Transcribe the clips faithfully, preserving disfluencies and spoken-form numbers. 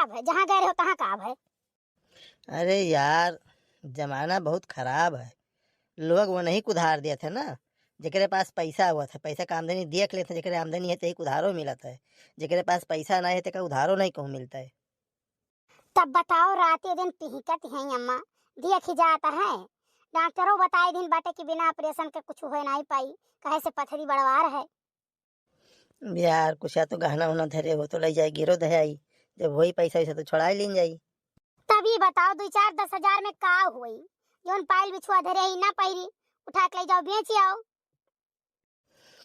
अब है, जहाँ गए रहो तहाँ का अब है। अरे यार, जमाना बहुत खराब है। लोग वो नहीं उधार देत है ना, जेकरे पास पैसा हुआ था, पैसा का आमदनी देख लेते हैं, जेकरे आमदनी है, तेही उधारो मिलत है। जेकरे पास पैसा नहीं है, तेका उधारो नहीं कहूँ मिलता है। तब बताओ, राते दिन टिहकत हैं अम्मा, देखी जात है। डॉक्टरों बताए दिन बाटे कि बिना ऑपरेशन के कुछ होए नहीं पाई, कहे से पथरी बड़वार है। यार, कुछ या तो गहना उहना धरे हो तो लई जाए, गिरो दे आई, जब होई पैसा वैसा तो छोड़ाई लीन जाई। तभी बताओ, दुई चार दस हजार में का होई? जौन पायल बिछुआ धरे ही ना पहिरी, उठा के ले जाओ, बेच आओ।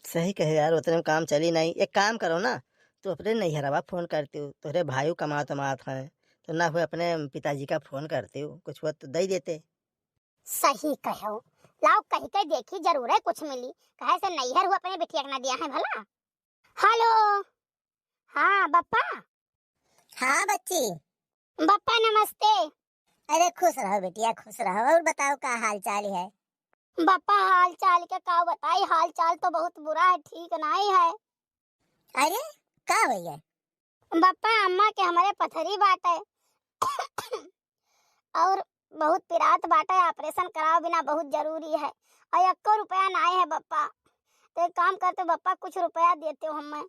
सही कहे यार, उतने में काम चली नहीं। एक काम करो ना, तू अपने नैहरवा फोन करती हो, तोहरे भाई कमात तमात हैं, तो ना हुए अपने पिताजी का फोन करती हो, कुछ हुआ तो दे देते। सही कहो, लाओ कही के देखी, जरूर है कुछ मिली, कहे से नैहर हुआ अपने बिटिया के ना दिया है भला। हेलो, हाँ बप्पा। हाँ बच्ची। बप्पा नमस्ते। अरे खुश रहो बिटिया, खुश रहो। और बताओ का हाल चाल है? बप्पा हाल चाल के का बताई, हाल चाल तो बहुत बुरा है, ठीक नहीं है। अरे का भैया? बप्पा अम्मा के हमरे पथरी बाटे और बहुत पिरात बाटे, ऑपरेशन कराओ बिना बहुत जरूरी है और एक्को रुपया नाय है बप्पा। तो एक काम करते बप्पा, कुछ रुपया देते हो हमें।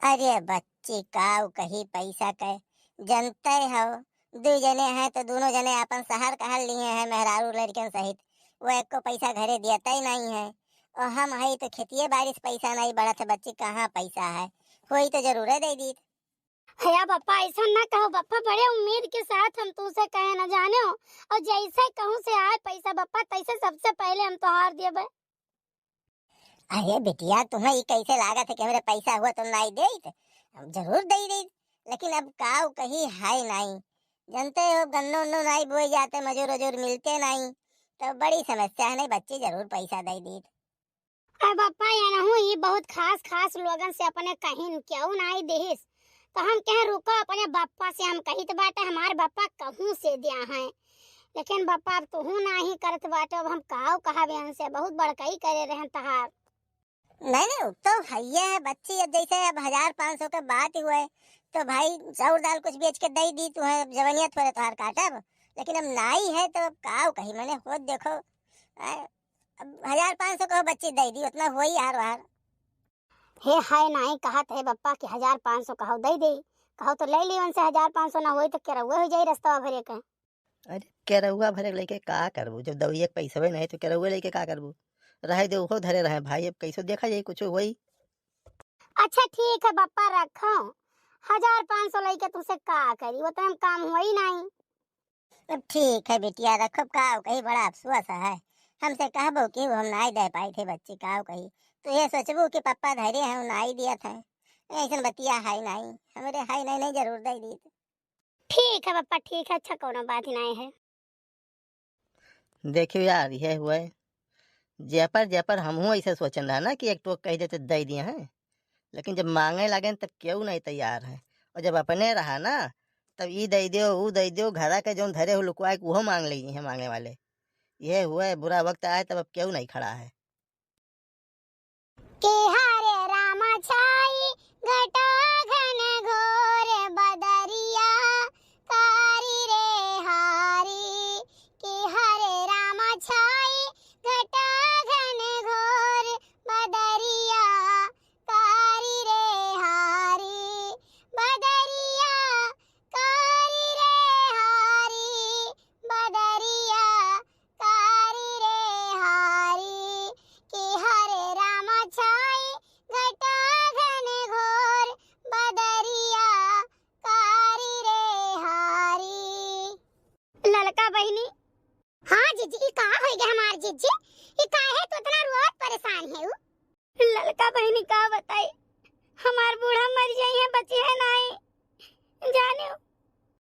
अरे बच्ची, काऊ कही पैसा के, जनते हो, दू जने हैं तो दोनों जने अपन शहर कहल लिए हैं मेहरारू लड़कन सहित, वो एको पैसा घरे देते ही नहीं है। और हम हई तो खेतिए बाड़ी से पैसा नहीं बढ़त है बच्ची, कहाँ पैसा है, होई तो जरूरे दे दीत। हया बप्पा, ऐसा ना कहो बप्पा, बड़े उम्मीद के साथ हम तुमसे कहे न जाने हो, और जैसे कहूँ से आए पैसा बप्पा, तैसे सबसे पहले हम तोहार देबे। अरे बिटिया, तुम्हें ई कैसे लागत है कि हमरे पैसा हुआ तो नाई देत? हम जरूर दे देत, लेकिन अब काऊ कही है नाई। जानते हो, गन्नो उन्नो नाई बोए जाते, मजूर उजूर मिलते नाई, तो बड़ी समस्या है। नहीं बच्ची, जरूर पैसा दे देत। अरे बप्पा, ये नहू, ई बहुत खास खास लोगन से अपने कहिन, केहू नाई देहिस। तो हम कहे, "रुको, अपने बप्पा से हम कहित बाटे, हमार बप्पा कहूँ से दिया है।" लेकिन बप्पा, अब तुहू नाही करत बाटे, अब हम काऊ कहावे उनसे, बहुत बड़कई करे रहन तहार। नहीं, नहीं, उ तो हइये है बच्ची। अब जैसे अब हजार पाँच सौ के बात हुए, तो भाई, चाउर दाल कुछ बेच के दे दी, तुम्हें जवनिया थोड़े तोहार काटब, लेकिन अब नाई है, तो अब काऊ कही, मैंने खुद देखो, आय, अब हजार पाँच सौ कहो बच्ची दे दी, उतना होई यार वार। हे हाय, नाई कहत है बप्पा कि हजार पाँच सौ कहो दे दे, कहो तो ले ली उनसे, हजार पाँच सौ ना होई तो केरउए हो जाई रस्तवा भरे के। अरे केरउआ भरे के लेके का करबू, जब दवाई के पैसवे नहीं तो केरउए लेके का करबू? रहे दे, उहो धरे रहे भाई, अब कैसो देखा जाई, कुछ होई। अच्छा ठीक है बप्पा, रखो, हजार पाँच सौ लेके तुमसे का करी, उतने में काम होई नहीं। अब ठीक है बिटिया, रखब, काऊ कही, बड़ा अफसोस है। हमसे कहबो कि हम नाई दे पाई थे बच्ची, काऊ कही। तो ये सोचबू कि पप्पा धरे हैं, नाई दिया था। ऐसन बतिया है नाई, हमरे है नहीं, नहीं जरूर दे दी। ठीक है पप्पा, ठीक है, अच्छा कोनो बात ही नहीं है। देखियो यार, यह हुआ है, जेपर जेपर हमहू ऐसे सोचन रहा ना कि एक टोक कह देते दे दिए हैं, लेकिन जब मांगे लगे तब केहू नहीं तैयार है। और जब अपने रहा ना, तब ई दे दियो, ऊ दे दियो, घरा के जौन धरे हो लुकवाए के, उहो मांग ले हैं मांगे वाले। यह हुआ है, बुरा वक्त आए तब अब केहू नहीं खड़ा है। कि हरे राम छाई घटा घन घोर बदरिया कारी रे हारी, कि हरे राम छाई घटा घन घोर बदरिया कारी रे हारी, बदरिया कारी रे हारी, बदरिया कारी रे हारी, कि हरे राम छाई घटा घन घोर बदरिया कारी रे हारी। ललका बहिनी। हाँ जिज्जी, ई का होई गए हमार जिज्जी? ई काहे तू इतना रोत परेशान है उ? ललका बहिनी का बताई, हमार बूढ़ा मर जाई है, बची है नाई, जानियो।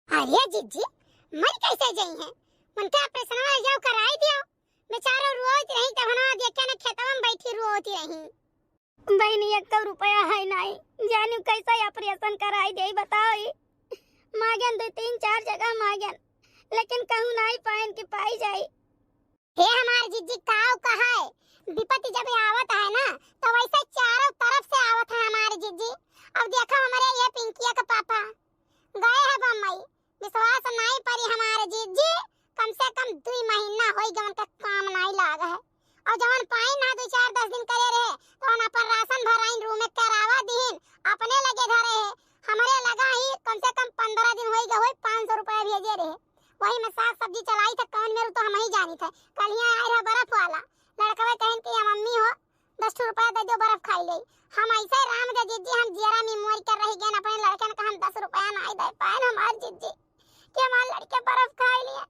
अरे जिज्जी, मर कैसे जाई है? उनके ऑपरेशन वाला जाओ कराई दियो। बेचारो रोत रही, तब ना देखे ना खेतवा में बैठी रोत रही। बहिनी, एक रुपया है नाई, जानियो कैसे ऑपरेशन कराई दे, बताओ ई। मांगन दो तीन चार जगह मांगन, लेकिन कहूँ नाई पाइन कि पाई जाई। हे हमार जिज्जी, काऊ कहा है, विपत्ति जब आवत है ना, तो वैसे चारों तरफ से आवत है हमार जिज्जी। अब देखो हमरे ये पिंकिया का पापा, विश्वास नाई परी हमारे जिज्जी, कम से कम दुई महीना होई गए उनके काम नाई लाग है। और जवन पाइन ना दो चार दस दिन करे रहे, तो हम अपन राशन भराइन रूम में करावा दीन, अपने लगे धरे है। हमरे लगा ही कम से कम पन्द्रह दिन होई गए, होई पाँच सौ रुपया भेजे रहे, वही में साग सब्जी चलाई थे, कौन मेरू तो हम ही जानी थे। कल यहाँ आए रहा बर्फ वाला, लड़कवे कहन कि "या मम्मी हो, दस ठो रुपया दे दो, बर्फ खाई ले।" हम ऐसे राम दे जिज्जी, हम जियरा में मोर कर रह गए अपने लड़कन का, हम दस रुपया नाई दे पाए हमार जिज्जी, कि हमार लड़के बर्फ खाई लिए।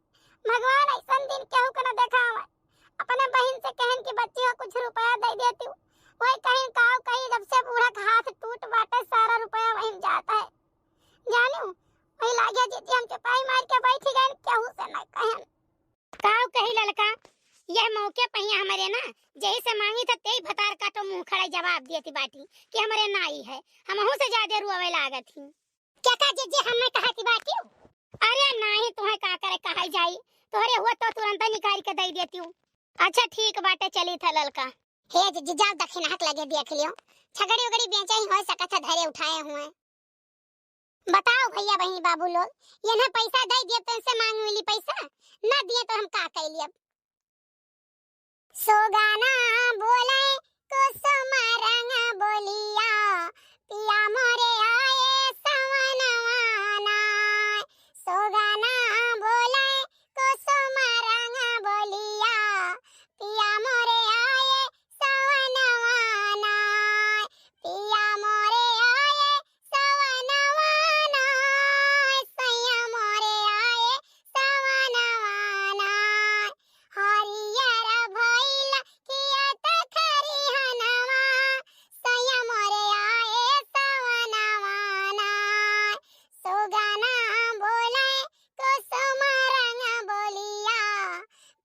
भगवान ऐसन दिन केहू के न देखावे। अपने बहिन से कहन कि "बच्ची हो, कुछ रुपया दे देती हूँ", वही कहीं काव कही, जब से बूढ़ा का हाथ टूट बाटे, सारा रुपया वहीं जाता है। जानू, वही लागे जिज्जी, हम चुपाई मार के बैठी गए, केहू से न कहन। काव कही ललका, यह मौके पहिया हमरे ना, जेही से मांगी था तेही भतार काटो मुंह खड़ा जवाब देती बाटी कि हमरे नाई है, हमहू से ज्यादा रुआवे लागत ही। क्या का जिज्जी, हमें कहा थी बाटी? अरे नाही, तुम्हें का करे कहा जाई, तोहरे हुआ तो तुरंत निकाल के दे देती हूँ। अच्छा ठीक बाटे, चली था ललका। हे जिज्जी, जाओ दक्षिणा के लगे देख लियो, छगड़ी उगड़ी बेचे ही हो सकत है धरे उठाए हुए। बताओ भैया बहिनी बाबू लोग, ये ना पैसा दे दिए तो इनसे मांग मिली पैसा, ना दिए तो हम का कर लिए? सोगाना बोले कुसुम रंग बोलिया, पिया मोरे आए सवनवाना। सोगाना बोले कुसुम रंग बोलिया, पिया मोरे आए सवनवाना। पिया मोरे आए सवनवाना, सैया मोरे आए सवनवाना। हरियर भइल खियात खरिहनवा, सैया मोरे आए सवनवाना। सोगाना बोले कुसुम रंग बोलिया,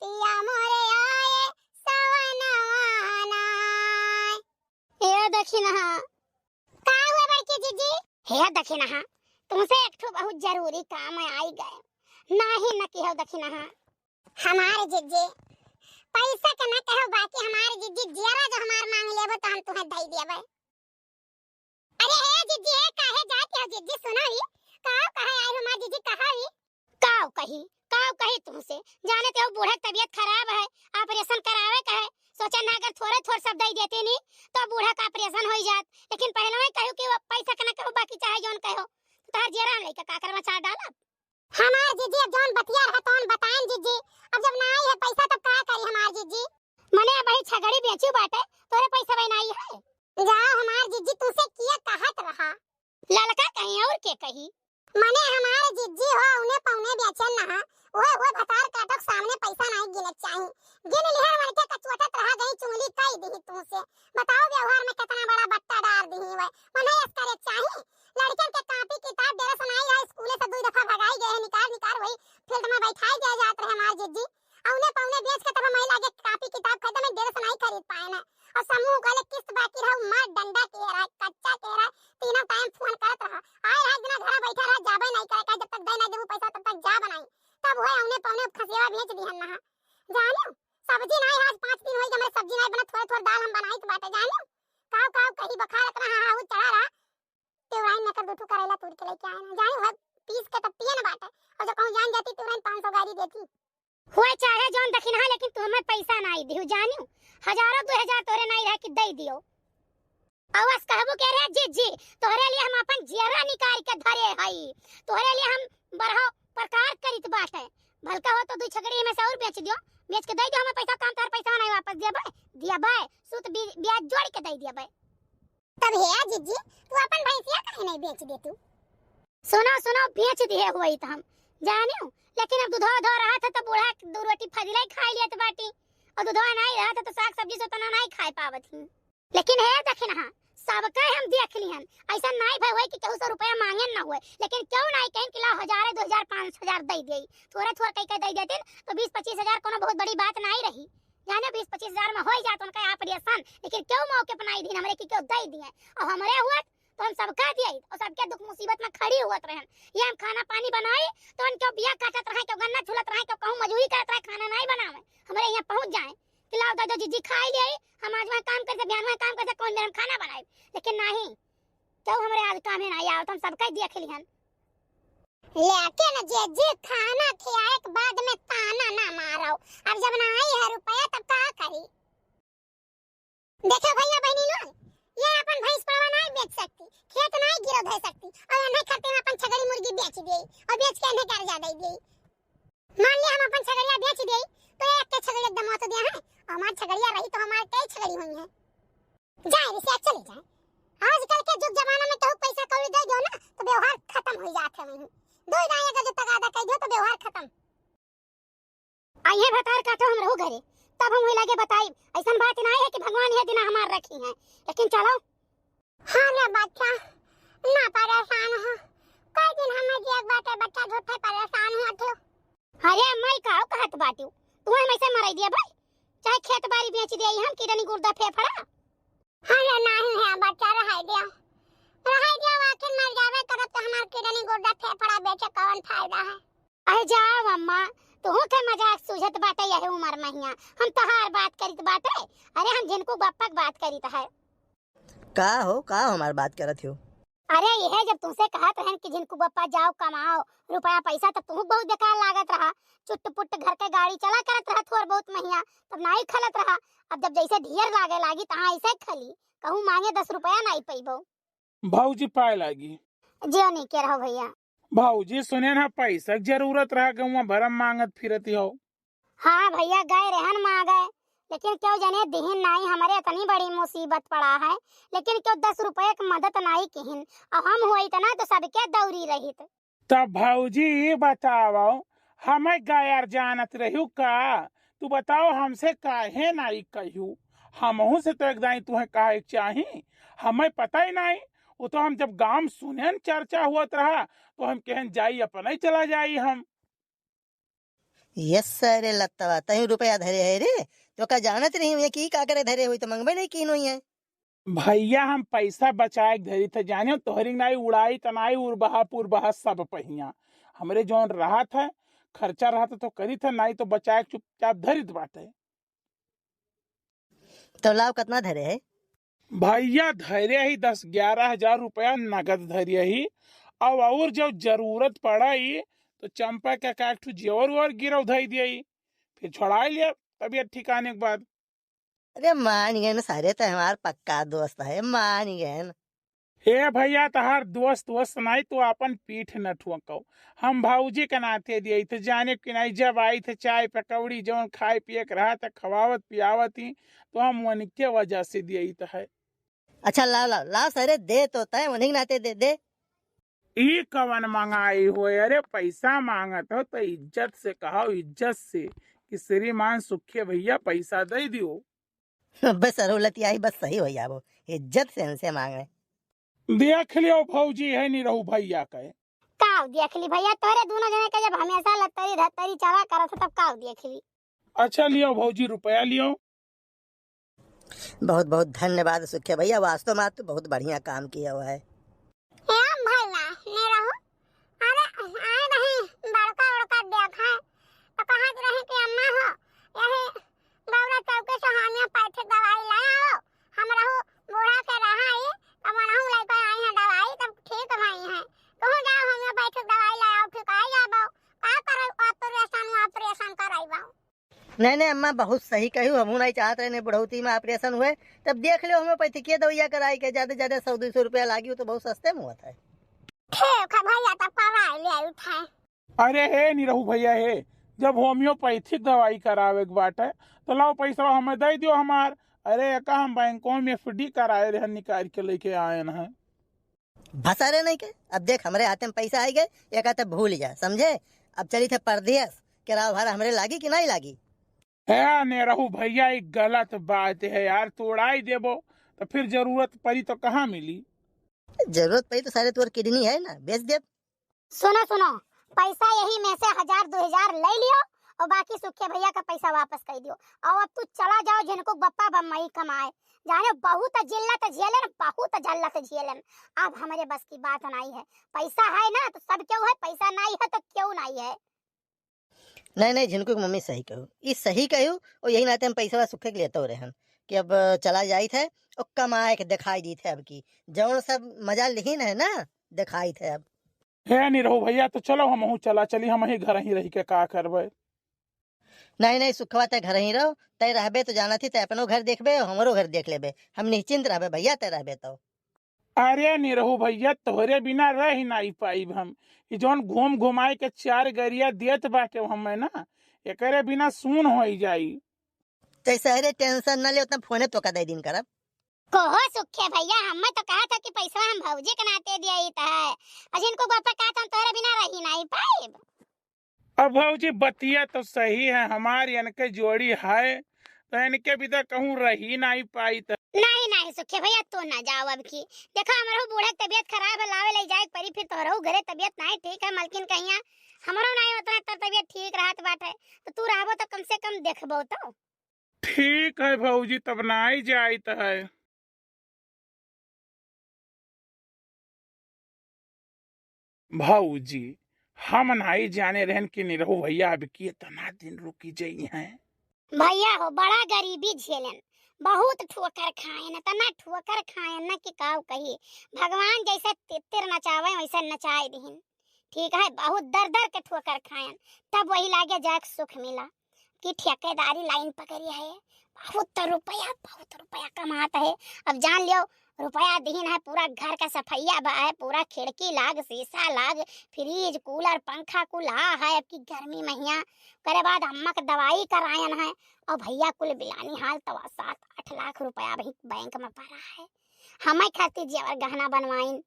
पिया मोरे आए सवनवाना। हे दखिनहा। का हुआ बड़की जिज्जी? हे दखिनहा, तुमसे एक ठो बहुत जरूरी काम आई गए। नाही न किहो दखिनहा। हमार जिज्जी, पैसा के न कहो, बाकी हमार जिज्जी जियरा जो हमार मांग लेबो तो हम तुम्हें दई देबे। अरे हे जिज्जी, हे काहे जात हो जिज्जी, सुनो ही, का कहे आई हमार जिज्जी, कहा ही? काव कही, काव कही तुमसे, जाने ते हो बूढ़ा के तबीयत खराब है, ऑपरेशन करावे का है, सोचे ना अगर थोड़े थोड़ सब दई देते नी तो बूढ़ा का ऑपरेशन होई जात, लेकिन पहले ही कहू कि वो पैसा के ना कहो, बाकी चाहे जौन कहो, तो तहार जेरा में लेके का करवा चाह डालब। हमार जिज्जी, अब जौन बतिया रहा तौन बताएन जिज्जी, अब जब ना आई है पैसा तब का करी हमार जिज्जी? मने अब ही छगड़ी बेचू बाटे, तोरे पैसा वही ना आई है। जाओ हमार जिज्जी, तुसे किया कहत रहा। ललका कहीं और के कही? मने हमार जिज्जी हो, उन्हें पौने बेचन ना, वो, वो भतार काटो के सामने पैसा नहीं गिने चाही। गिन लिहर मन के कचुअटत रहा गई, चुंगली कई दी तुमसे। बताओ व्यवहार में कितना बड़ा बट्टा डार दी हुए। मने यस करे चाही। लड़कन के कापी किताब डेरा सनाई रहा, स्कूले से दुई दफा भगाई गए हैं, निकार निकार वही फील्ड में बैठाई दिया जात रहे हमार जिज्जी। औने पौने बेच के तब हमारे लागे कापी किताब खरीदे में डेरा सनाई खरीद पाए ना। और समूह कहले किस्त बाकी रहा, मार डंडा के रहा, कच्चा के रहा, तीनों टाइम फोन करत रहा। आए रहा एक दिन घर बैठा रहा, जाबे नहीं करे, का जब तक दे ना देबू पैसा तब तक जाबे नहीं। तब हुए औने पौने खसेवा बेच दिहन ना। जानो, सब्जी नहीं आज पाँच दिन होई, हमरे सब्जी नहीं बना, थोड़े थोड़े दाल हम बनाई तो बाटे जानो। काव काव कही बखार इतना हाँ हाँ चढ़ा रहा। तेवराइन में कर दू ठो करेला तोड़ के लेके आए ना। जानी वह पीस के तब पिए ना बाटे। और जो कहूँ जान जाती तेवराइन पाँच सौ गारी देती। हुए चाहे जौन दखिनहा, लेकिन तुम्हें पैसा नाई दिहु, जानियो। हजारों दो हजार तोरे नाई रहे कि दे दियो। अवस कहबो के रे जिज्जी, तोहरे लिए हम अपन जियरा निकाल के धरे हई। तोहरे लिए हम बरहो प्रकार करित बाटे। भलका हो तो दुई छगड़ी में से और बेच दियो, बेच के दे दियो हमें पैसा, काम तार पैसा नहीं वापस दिया बे, दिया बे, सूद बी-, ब्याज जोड़ के दे दिया बे। तब हे जिज्जी, तू अपन भैंसिया काहे नहीं बेच दे तू? सुनो, सुनो, बेच दिए हुई तो हम जानियो, लेकिन अब दूधो धो रहा था तो बूढ़ा दो रोटी फजीला ही खाई लेत बाटी, और दूधो नहीं रहा था तो साग सब्जी से उतना नहीं खाए पावत ही। लेकिन हे दखिनहा, सबका हम देख लिहन, ऐसा नहीं भाई हुए कि केहू से रुपया मांगन ना हुए, लेकिन क्यों नहीं कहें कि लाओ हजारे दो हजार पाँच हजार दे दे, थोड़ा थोड़ा कह के दे देते तो बीस पच्चीस हजार कोनो बहुत बड़ी बात नहीं रही। जाने बीस पच्चीस हजार में हो ही जात उनका ऑपरेशन, लेकिन क्यों मौके पर नहीं दिन हमरे की क्यों दे दिए, और हमरे हुआ तो हम सबका दिए और सबके दुख मुसीबत में खड़ी हुआ रहन। ये हम खाना पानी बनाए तो उनके बिया काटत रहे, क्यों गन्ना छुलत रहे, क्यों कहूँ मजूरी करत रहे, खाना नहीं बनावे, हमरे यहाँ पहुँच जाए कि लाओ दादा जिज्जी खाई ले, हम आज वहाँ काम करते, बिहान वहाँ काम करते, कौन दिन हम खाना बनाए, लेकिन नहीं, क्यों हमरे आज काम ही नहीं आवत, हम सबका ही देख लिहन। लेकिन जे जे खाना खियाए के बाद में ताना ना मारो। अब जब ना आई है रुपया तब का करी? देखो भैया बहनी लोग, ये अपन भैंस पड़वा नहीं बेच सकती, खेत नहीं गिरो धो सकती, और इन्हें खातिर अपन छगड़ी मुर्गी बेच दिए और बेच के इन्हें कर्जा दे दिए। मान लिया हम अपन छगड़िया बेच दिए तो एक के छगड़ी एकदम मौत दिया है, हमार छगड़िया रही तो हमार कई छगड़ी हुई है। जाए रिसिया चली जाए। आजकल के जुग जमाना में केहू पैसा कौड़ी दे दो ना तो व्यवहार खत्म हो जात है। वहीं दो दाएं अगर जो तगादा कह दो तो व्यवहार खत्म। आइए भतार काटो हम रहू घरे, तब हम वही लगे बताई। ऐसन बात ना है कि भगवान यह दिन हमार रखी हैं, लेकिन चलो। हाँ रे बच्चा, ना परेशान हो, कई दिन हमें जिए के बाटे बच्चा, झूठे परेशान हुआ थे। अरे अम्मा, ई काऊ कहत बाटू? तू हम ऐसे मराई दिया भाई, चाहे खेत बाड़ी बेच दिया, हम किडनी गुर्दा फेफड़ा। अरे नहीं है बच्चा, रहाई दिया, रहाई दिया, आखिर मर जावे करब तो हमार किडनी गुर्दा फेफड़ा बेचे कौन फायदा है? अरे जाओ अम्मा, तुहू के मजाक सूझत बाटे यही उम्र में हिया, हम तोहार बात करित बाटे। अरे हम झिनकू बप्पा के बात करित है। का हो, का हो हमार बात करत हो? अरे यह जब तुमसे कहत रहन कि झिनकू बप्पा जाओ कमाओ रुपया पैसा, तब तुहू बहुत बेकार लागत रहा। चुट्ट पुट्ट घर के गाड़ी चला करत रहा थोर बहुत महिया, तब नाई खलत रहा। अब जब जैसे ढेर लागे लागी तहाँ ऐसे खली, कहूँ मांगे दस रुपया नाई पैबो। भौजी पाए लागी। जियो नीके रहो भैया। भौजी सुने ना, पैसा के जरूरत रहा, गौवा भरम मांगत फिरती हो। हाँ भैया, गए रहन मांगे, लेकिन क्यों जने दिहिन नाई, हमरे इतनी बड़ी मुसीबत पड़ा है, लेकिन क्यों दस रुपये की मदद नाई किहिन, और हम हो इतना तो सबके दौरी रहित। तब भौजी ई बताओ, हमें गैर जानत रहियो का? तू बताओ, हमसे काहे नाई कहियो? हमहू से तो एक दाई तुहें कहे के चाही, हमें पता ही नाई। वो तो हम जब गांव सुनेन चर्चा होत रहा, तो हम कहेन जाई, अपने ही चला जाई हम। यस रे लत्तवा, तहीं रुपया धरे है रे, तो का जानत रही हुई कि का करे धरे हुई, तो मंगबे नहीं कीन हुई है। भैया हम पैसा बचाए के धरी थे, जाने तोहरी नाई उड़ाई त नाई उड़बहा पुरबहा सब पहिया। हमरे जौन रहा था, खर्चा रहा था तो करी थे, नाई तो बचाए के चुपचाप धरित बाटे। तो लाओ, कितना धरे है? भैया धरे ही दस ग्यारह हजार रुपया नगद धरे ही, अब और जब जरूरत पड़ाई तो चंपा के का एक ठो जेवर वेवर गिरव धई दिए, फिर छोड़ाई लिया तबियत ठिकाने के बाद। अरे मान गए न सारे, तो हमार पक्का दोस्त है, मान गए न। ए भैया, तहार दोस्त वोस्त नाई, तू आपन पीठ न ठुआको। हम भौजी के नाते दिए थे, जाने कि नाई, जब आई थे चाय पकौड़ी, जौन खाए पिए के रहा था, खवावत पियावत ही, तो हम उनके वजह से दिए थे। अच्छा, लाओ, लाओ, लाओ सारे, दे तो तय, उन्हीं के नाते दे, दे। ई कवन मंगाई हो? अरे, पैसा मांगत हो तो इज्जत से कहो, इज्जत से, कि श्रीमान सुखे भैया पैसा दे दियो। बस सरौलतिया ही बस सही हो जाबो, इज्जत से इनसे मांगे। देख लियो भौजी, है नहीं रहू भैया के। काव देख ली भैया, तोरे दोनों जने के जब हमेशा लत्तरी धत्तरी चला करत हो, तब काव देख ली। अच्छा लियो भौजी, रुपया लियो। बहुत बहुत धन्यवाद सुखे भैया, वास्तव में आज तो बहुत बढ़िया काम किया हुआ है। ए भैया, ने रहू, अरे आए रही बड़का बड़का देख है, तो कहत रही कि अम्मा हो, यही गौरा चौके से हमिया पैठ दवाई ले आओ, हम रहू बूढ़ा के रहा है, तब वनहू लेके आई है दवाई, तब ठीक भई है। कहूँ जाओ हमिया पैठ दवाई ले आओ, ठीक आई जाबो। का करे ऑपरेशन, ऑपरेशन कराई बाऊ। नहीं, नहीं अम्मा, बहुत सही कहू, हमहू नहीं चाहत रहे, नहीं बुढ़ौती में ऑपरेशन हुए, तब देख लियो होम्योपैथिक दवाइया कराई के, ज्यादा, ज्यादा सौ दो सौ रुपया लागी, वो तो बहुत सस्ते में होत है। ठीक है भैया, तब करवाई ले आई थे। अरे हे निरहू भैया हे, जब होम्योपैथिक दवाई करावे के बाटे, तो लाओ पैसा हमें दे दियो हमार। अरे एका हम बैंकों में एफडी कराए रहे, निकाल के लेके आए हैं। भसारे नहीं के, अब देख हमरे हाथे में पैसा आई गए, एका तो भूल जा, समझे? अब चली थे परदेस, किराया भाड़ा हमरे लागी कि नहीं लागी? है निरहू भैया, एक गलत बात है यार, तोड़ाई देबो तो फिर जरूरत पड़ी तो कहाँ मिली? जरूरत पड़ी तो सारे तोर किडनी है ना, बेच देब। सुनो, सुनो, पैसा यही में से हजार दो हजार ले लियो और बाकी सुखे भैया का पैसा वापस कर दियो। और अब तू चला जाओ, झिनकू बप्पा बम्बई कमाए। जाने बहुत जिल्लत झेले न, बहुत जल्लत झेले न। अब हमारे बस की बात नहीं है। पैसा है ना तो सब क्यों है, पैसा नहीं है तो क्यों नहीं है। नहीं, नहीं, झिनकू की मम्मी सही कहू, ई सही कहू, और यही नाते हम पैसा सुखे के लेते रहन कि अब चला जाइत है और कमाए के दिखाई दीत है। अब की जौन सब मजा लिहिन है ना, दिखाइत है अब। हे निरहू भइया, तो चलो हमहू चला चली, हमही घर ही रहि के का करबे। नहीं, नहीं, सुखवा, तै घर ही रहो, तै रहबे तो जानत ही, तै अपनो घर देखबे, हमरो घर देख लेबे, हम निश्चिंत रहबे भइया, तै रहबे तो। अरे निरहू भइया, तोहरे बिना रहि नाई पाइब हम। ई जौन घूम घुमाए के चार गरिया देत बाटे हमें ना, एकरे बिना सून होइ जाई। तै सहरे tension न ले, उतना फोने तोका दे दिन करब। कहो सुखे भइया, हमें तो कहा था कि पैसा हम भौजी के नाते दिया ही था, और इनको गोपा कहा था हम तोहरे बिना रहि नाई पाइब। अब भौजी, बतिया तो सही है, हमार इनके जोड़ी है, तो इनके बिना कहूँ रहि नाई पाई। तो नहीं, नहीं सुखे भइया, तू ना जाओ अब की। देखो, हमरो बूढ़ा के तबियत खराब है, लावे ले जाए के परी, फिर तोहरो घरे तबियत नहीं ठीक है, मलकिन कहिया हमरो नहीं होता है, तब तबियत ठीक रहत बाटे, तो तू रहबो तो कम से कम देखबो तो। ठीक है भौजी, तब नाई जाइत है। भौजी, हम नाई जाने रहन कि निरहू भइया अब की इतना दिन रुकी जइहैं। भइया हो, बड़ा गरीबी झेलन, बहुत ठोकर खाएन, इतना ठोकर खाएन ना कि काऊ कही। भगवान जैसे तितिर नचावे वैसे नचाए दिहिन। ठीक है, बहुत दर दर के ठोकर खाएन, तब वही लागे जाके सुख मिला। कि ठेकेदारी लाइन पकड़ी है, बहुत रुपया, बहुत रुपया कमात है। अब जान लियो, रुपया दिहिन है, पूरा घर का सफैया बा है, पूरा खिड़की लाग, शीशा लाग, फ्रिज, कूलर, पंखा कुल आ है। अब की गर्मी महिया करे बाद अम्मा के दवाई करायन है, और भइया कुल बिलानी हाल तवा सात आठ लाख रुपया अभी बैंक में पड़ा है। हमें खातिर जेवर गहना बनवाइन।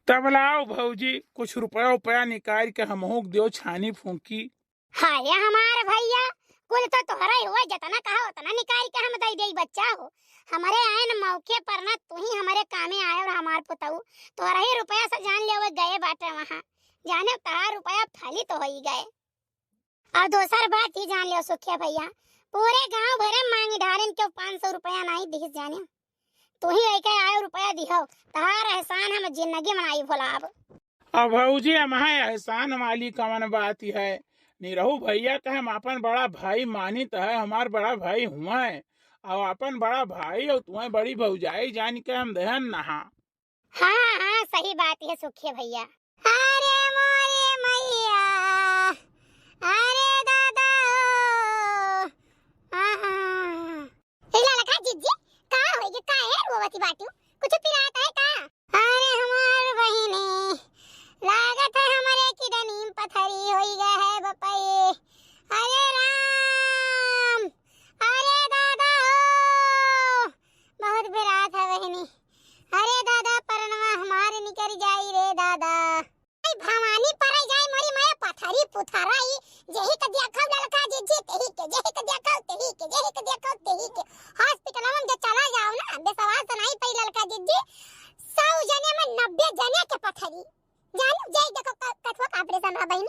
तब लाओ भौजी, कुछ रुपया उपया निकाल के हमहू के दियो छानी फूंकी। हाय हमार भइया, कुल तो तोहरा ही हुआ, जितना कहा उतना निकाल के हम दे देई बच्चा हो। हमरे आयन मौके पर ना तू ही हमरे कामे आए और हमार पुतऊ, तोहरा ही रुपया से जान ले गए बाटे वहाँ, जाने तहार रुपया फलित होई गए। और दोसर बात ही जान लियो सुखिया भइया, पूरे गांव भरे मांगी ढारेन, केहू पाँच सौ रुपया नाई दिहिस जाने। तू ही लेके आयो रुपया दिहो, तहार एहसान हम जिंदगी में नाई भुलाब। अब भौजी, हमार एहसान वाली कवन बात है? निरहू भइया के हम अपन बड़ा भाई मानित है, हमार बड़ा भाई हुए, और अपन बड़ा भाई और तुम्हें बड़ी भौजाई जान के हम देहन नहा। हाँ, हाँ, सही बात है सुखिया भइया। अरे मोरे मैया, अरे दादा ओ, आहा। ए ललका जिज्जी, का होई गे, काहे रोवती बाटू? कुछ पिरात है का? अरे हमार बहिनी, लागत है हमरे किडनी में पथरी होई गए है बपई। अरे राम, अरे दादा हो, बहुत बेरात है बहिनी। अरे दादा, परनवा हमार निकर जाई रे दादा। ए भवानी परे जाई मोरी माया, पथरी पुथरा ई, जेही के देखब ललका जिज्जी तेही के, जेही के देखब तेही के, जेही के देखब तेही के। हॉस्पिटलवा में जे चला जाओ ना, बेसवास तो नाई पई ललका जिज्जी, सौ जने में नब्बे जने के पथरी। जानू, जाई देखो क-, कथुआ का ऑपरेशन रहा बहिनी।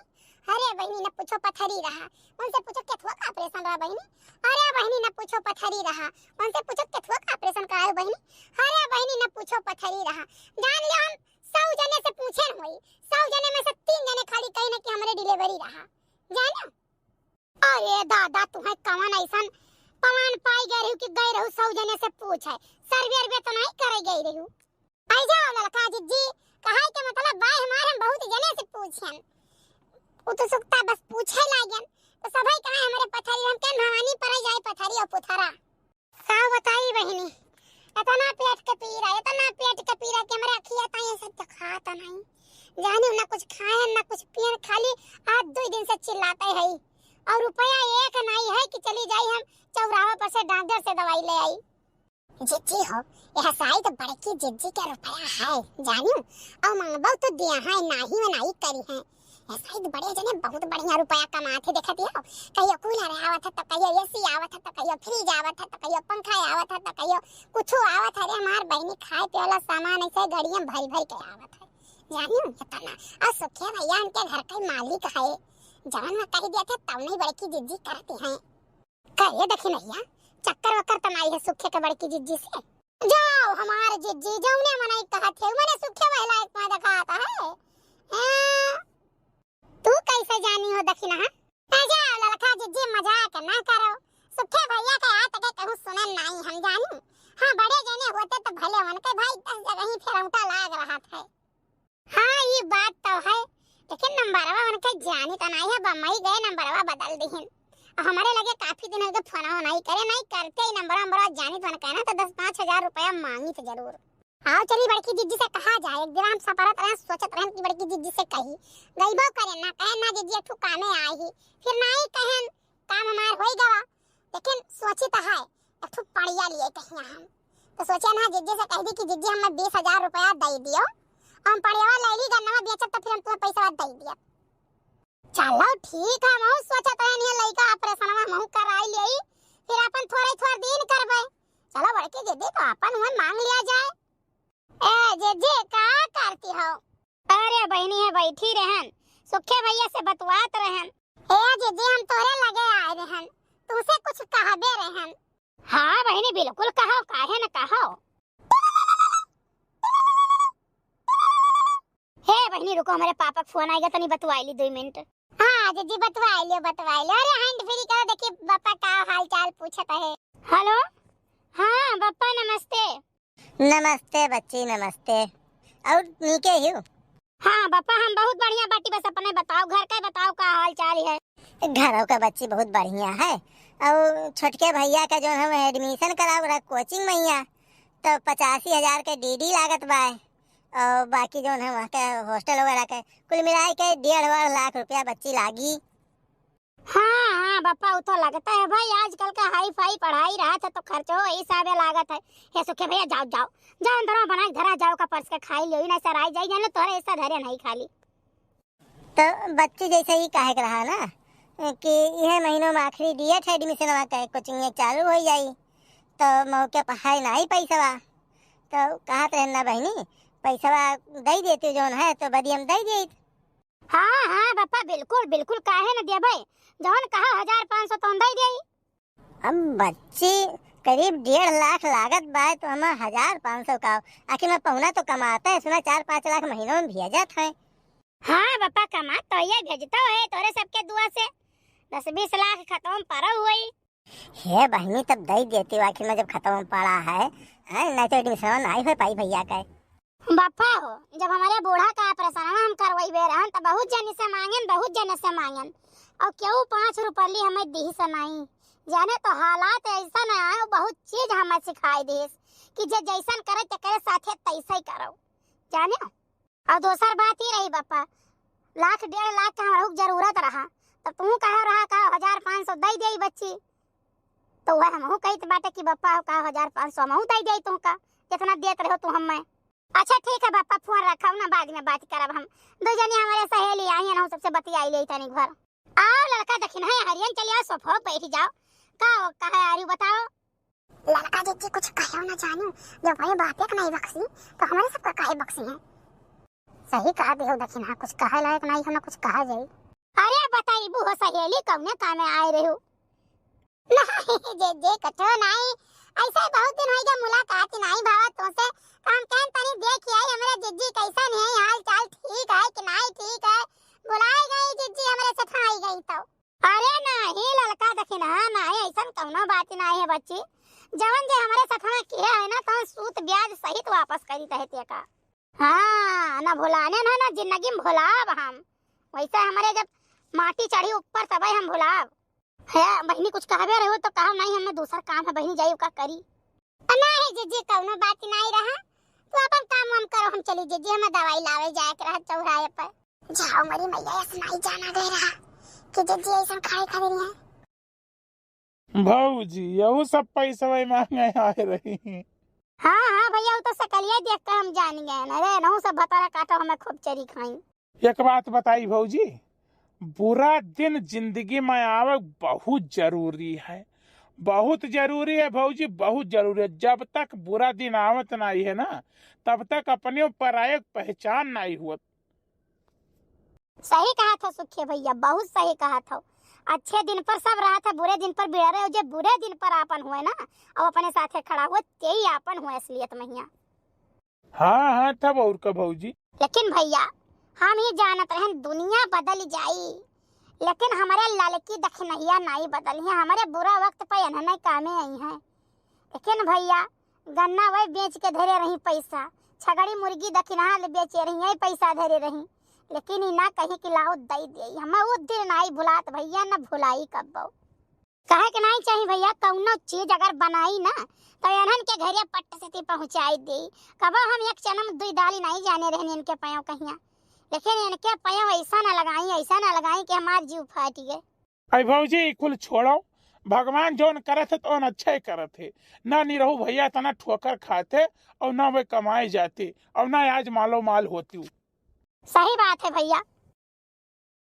अरे बहिनी, न पूछो पथरी रहा, उनसे पूछो कथुआ का ऑपरेशन रहा बहिनी। अरे बहिनी, न पूछो पथरी रहा, उनसे पूछो कथुआ का ऑपरेशन करायो बहिनी। अरे बहिनी, न पूछो पथरी रहा। जान लियो, हम सौ जने से पूछे न होई, सौ जने में से तीन जने खाली कही ना कि हमरे डिलीवरी रहा। जानो? अरे दादा, तुम्हें कवन ऐसन पलान पाई गए रहू कि गए रहू सौ जने से पूछे, सर्वे अर्वे तो नहीं करे गए रहू? आई जाओ ललका जिज्जी, कहाई के मतलब बा हमार हम बहुत जने से पूछन, उत्सुकता बस पूछे लागन, तो सभई कहा हमरे पथरी, हम केन भवानी परे जाए पथरी और पुथरा। का बताई बहिनी, इतना पेट के पीरा, इतना पेट के पीरा कि हमरे अखिया ताई ऐसे दिखात नहीं। जानी ना कुछ खाएन, ना कुछ पियन, खाली आज दो दिन से चिल्लाते है। और रुपया एक नहीं है कि चली जाई हम चौराहा पर से डॉक्टर से दवाई ले आई। जिज्जी हो, यह साइड बड़की जिज्जी के रुपया है, जानी? और मांगबो तो दिया है, नाही में नाही करी है। ऐसा ही बड़े जने बहुत बढ़िया रुपया कमात है, देखत हो। कहियो कूलर आवत है, तो कहियो एसी आवत है, तो कहियो फ्रिज आवत है, तो कहियो पंखा आवत है, तो कहियो कुछो आवत है। अरे हमार बहिनी खाए पिए वाला सामान ऐसे गड़िया में भरी भरी के आवत है, जानी इतना। और सुखिया भैया उनके घर का ही मालिक है, जवन में कह दिया था तब नहीं बड़की जिज्जी करती हैं। का ये देखी नैया, चक्कर वक्कर त नाई है सुखे के बड़की जिज्जी से? जाओ हमार जिज्जी, जौने मनई कहत है, मने सुखे महिला एक में देखात है। हाँ? तू कैसे जानी हो दखिना? ए जाओ ललका जिज्जी, मजाक ना करो। सुखे भैया के आज तक कहूँ सुनन नाई हम जानी। हाँ, बड़े जने होते तो भले उनके भाई दस जगह ही फेरौटा लाग रहा था। हाँ, ई बात तो है, लेकिन नंबरवा उनके जानी तो नहीं है, बम्बई गए नंबरवा बदल दिहिन। और हमारे लगे काफी दिन हो गए, फोनवा नहीं करे, नहीं करते ही नंबरवा, नंबरवा जानी तो उनके ना तो दस पाँच हजार रुपया मांगी तो जरूर। आओ चली बड़की जिज्जी से कहा जाए, एक दिन हम सपरत रहे, सोचत रहे कि बड़की जिज्जी से कही, गईबो करे ना, कहे ना जिज्जी एक ठो कामे आई ही, फिर नहीं कहेन, काम हमार होई गवा, लेकिन सोची तो है, एक ठो पड़िया लिए कहिया हम। तो सोचे ना जिज्जी से कह दी कि जिज्जी हमें बीस हजार रुपया दे दियो, हम पड़ियावा ले ली, गन्नवा बेचब तो फिर हम तुम्हें पैसा दे दिया। चलो ठीक है, महू सोचत रहन ये लइका ऑपरेशनवा महू कराई लेई, फिर अपन थोड़े थोड़ दिन करबे। चलो बड़की जिज्जी तो अपन हुए मांग लिया जाए। ए जिज्जी का करती हो? अरे बहिनी है बैठी रहन, सुखे भैया से बतुआत रहन। ए जिज्जी हम तोरे लगे आए रहन, तुमसे कुछ कहबे रहन। हाँ बहिनी बिल्कुल कहो, काहे न कहो। हे बहिनी रुको, हमारे पापा के फोन आएगा, तनी बतवाई ली दो मिनट। हाँ जिज्जी बतवाई लियो, बतवाई लियो। अरे हैंड फ्री करो, देखी पापा का हाल चाल पूछत है। हेलो, हाँ पापा नमस्ते। नमस्ते बच्ची, नमस्ते। और नीके हियो? हाँ पापा हम बहुत बढ़िया बाटी, बस अपने बताओ, घर का बताओ का हाल चाल है? घरों का बच्ची बहुत बढ़िया है। और छोटके भैया का जो हम एडमिशन कराओ रहा कोचिंग में हिया, तो पचासी हजार के डीडी लागत बा, और बाकी जौन है वहाँ के हॉस्टल वगैरह के कुल मिलाए के डेढ़ लाख रुपया बच्ची लागी। हाँ हाँ पापा, वो तो लगता है भाई, आजकल का हाई फाई पढ़ाई रहत है तो खर्चो वही हिसाबे लागत है। हे सुखे भैया जाओ जाओ, जाओ अंदर में बना के धरा जाओ का परस के खाई लियो, ना सराई जाई, जाने तोहरे ऐसा धरे नहीं खाली। तो बच्ची जैसे ही कहे के रहा ना कि यह महीनों में आखिरी डेट है एडमिशन के, कोचिंग चालू हो जाई, तो मौके पर है ना ही पैसवा। तो कहत रहे ना बहिनी, पैसवा दे देती जौन है तो बदी हम दे देत। हाँ हाँ पापा बिल्कुल बिल्कुल, काहे न देबे, जौन कहा हजार पाँच सौ तौन दे देई। अब बच्ची करीब डेढ़ लाख लागत बा, तो हम हजार पाँच सौ का, आखिर में पहुना तो कमाता है, सुना चार पाँच लाख महीनों में भेजत है। हाँ पापा, कमात तो ये भेजता है तोरे सबके दुआ से, दस बीस लाख खतम पड़ा हुई। हे बहिनी, तब दे देती हो, आखिर में जब खतम पड़ा है, हैं? नहीं तो एडमिशन नहीं हो पाई भैया का। बापा हो, जब हमारे बूढ़ा का ऑपरेशन हम करवाइबे रहन, तो बहुत जने से मांगेन, बहुत जने से मांगेन, और केहू पाँच रुपया ली हमें दी से नहीं। जाने तो हालात ऐसा ना आए, बहुत चीज हमें सिखाई दीस कि जे जैसन करे तेकरे साथे तैसे ही करो, जाने। और दोसर बात ही रही बापा, लाख डेढ़ लाख का हमरा जरूरत रहा, तब तू कहे रहा का हजार पाँच सौ दे दे बच्ची, तो वह हमहू कहत बाटे कि बापा हो का हजार पाँच सौ हमहू दे दे तू का, जितना देत रहो तू हमें। अच्छा ठीक है बापा, फोन रखा ना, बाद में बात करब हम। दो जनी हमारे सहेली आई हैं ना, सबसे बतियाई ले तनिक भर। आओ लड़का दखिन है हरियन, चलिए आओ सोफा बैठ जाओ। का हो, का है आरू बताओ? लड़का जिज्जी कुछ कहो ना जानू, जब वही बात एक नहीं बक्सी तो हमारे सबका काहे बक्सी है? सही कहा देहो दखिन, हाँ कुछ कहे लायक नहीं हो ना कुछ कहा जाए। अरे बताइबू हो सहेली, कौने कामे आए रहो? नहीं जिज्जी, कछो नहीं, ऐसे ही बहुत दिन होइगा मुलाकात ही नहीं भावा तुमसे, तो हम कहन तनी देख आई हमरे जिज्जी कैसन है, हाल चाल ठीक है कि नहीं ठीक है, भुलाए गई जिज्जी हमरे से खाई गई तो। अरे नहीं ललका दखिनहा, नहीं ऐसन कौनो बात नहीं है बच्ची, जवन जे हमरे सथवा किया है ना तो सूद ब्याज सहित वापस करी तहे ते का। हाँ, ना भुलाने ना, ना जिंदगी में भुलाब हम, वैसे हमरे जब माटी चढ़ी ऊपर तबे हम भुलाब। है बहिनी, कुछ कहबे रहो तो कहो, नहीं हमें दूसर काम है बहिनी, जाई का करी। नहीं जिज्जी, कौनो बात नहीं रहा, तू अपन काम वाम करो, हम चली जिज्जी, हमें दवाई लावे जाए के रहा चौराहे पर। जाओ मरी मैया, ऐसे नहीं जाना दे रहा कि जिज्जी ऐसन खाए खा रही है। भौजी, यहू सब पैसवा मांगे आए रही। हाँ हाँ भैया, वो तो सकलिया देख के हम जान गए ना रे, नहू सब भतारा काटो, हमें खूब चरी खाई। एक बात बताई भौजी, बुरा दिन जिंदगी में आवे बहुत जरूरी है, बहुत जरूरी है भौजी, बहुत जरूरी है। जब तक बुरा दिन आवत नहीं है ना, तब तक अपने पराये के पहचान नहीं हुआ। सही कहत हो सुखे भैया, बहुत सही कहत हो। अच्छे दिन पर सब रहत है, बुरे दिन पर बिड़रे हो, जे बुरे दिन पर आपन हुए ना, अब अपने साथे खड़ा हुए, तेई आपन हुए असलियत में हिया। हाँ, हाँ, तब और का भौजी। लेकिन भैया, हम ही जानत रहन दुनिया बदल जाई, लेकिन हमरे ललकी दखिनहिया नाई बदली है, हमरे बुरा वक्त पे इन्हने कामे आई हैं। लेकिन भैया, गन्ना वही बेच के धरे रही पैसा, छगड़ी मुर्गी दखिनहा ले बेचे रही, यही पैसा धरे रही, लेकिन ई ना कहीं कि लाओ दई देई। हम वो दिन नाई भुलात भैया, न भुलाई कब्बो। कहे के नाई चाही भैया, कौनो चीज अगर बनाई ना तो इन्हन के घरे पट से ती पहुँचाई देई। कबो हम एक चनम दुई दाली नाई जाने रहनी इनके पयो कहिया, लेकिन इनके पयो ऐसा ना लगाई, ऐसा ना लगाई कि हमार जीव फाट गए। अरे भौजी, ई कुल छोड़ो, भगवान जौन करत है तौन अच्छा ही करत है। ना निरहू भैया इतना ठोकर खाते और ना वे कमाए जाते और ना आज मालो माल होती। सही बात है भैया,